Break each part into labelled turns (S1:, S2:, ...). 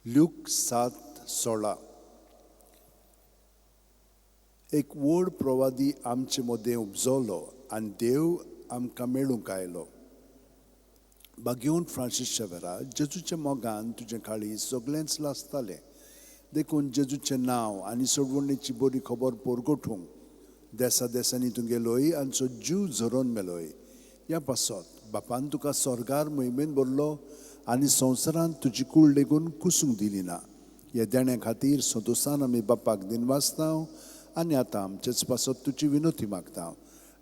S1: Luke 7:16. एक व्हड प्रवादी आमचे मदें उपजलो आनी देव आमकां मेळूंक आयलो. बागेवन फ्रांसीस शेवेरा, जेजूच्या मोगान तुजें काळीज सगळेंच लासतालें, देखून जेजूचें नांव आनी सोडवणेची बरी खबर परगटूंक देसा देसांनी तूं गेलोय आनी सो जीव झरोवन मेलोय. ह्या पासत बापान तुका स्वर्गार मोहिमेन भरलो आनी संवसारांत तुजी कूड लेगून कुसूंक दिली ना. ह्या देण्या खातीर संतोसान आमी बापाक दिनवासता आनी आतां आमचेच पासत तुजी विनोती मागता.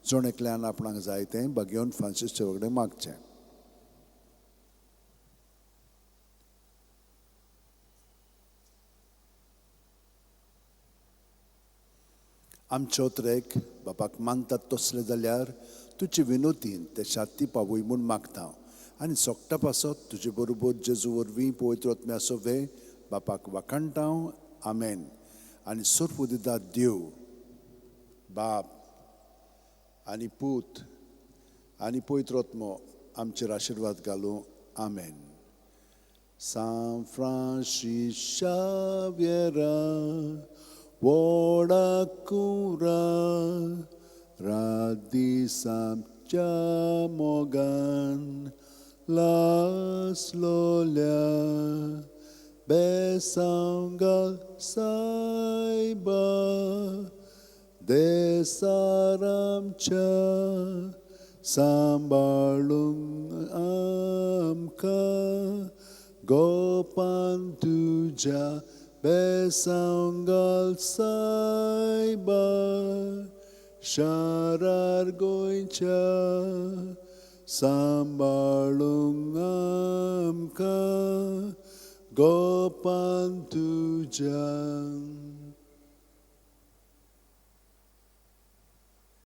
S1: जण एकल्यान आपणाक जाय तें बागेवन फ्रांसीस कडेन मागचें. आमचे ओतरेक बापाक मानतात तसले जाल्यार तुजे विनोतीन ते शाती पावय म्हूण मागता आनी सोकटा पासत तुजे बरोबर जेजू वरवीं पवित्र आत्म्या सोवे बापाक वाखाणटा. आमेन. आनी सर्व दिता देव बाप आनी पूत आनी पवित्र आत्मो आमचेर आशिर्वाद घालूं. आमेन. सांत फ्रांसीस शाव्येरा व्हडा कुंवरा रात दीस आमच्या मोगान लासलोल्या बेसांव घाल सायबा देसार आमच्या सांबाळूंक आमकां गोपान तुज्या बेसांव घाल सायबा शारार गोंयच्या सांबाळूंक आमकां गोपान तुज्या.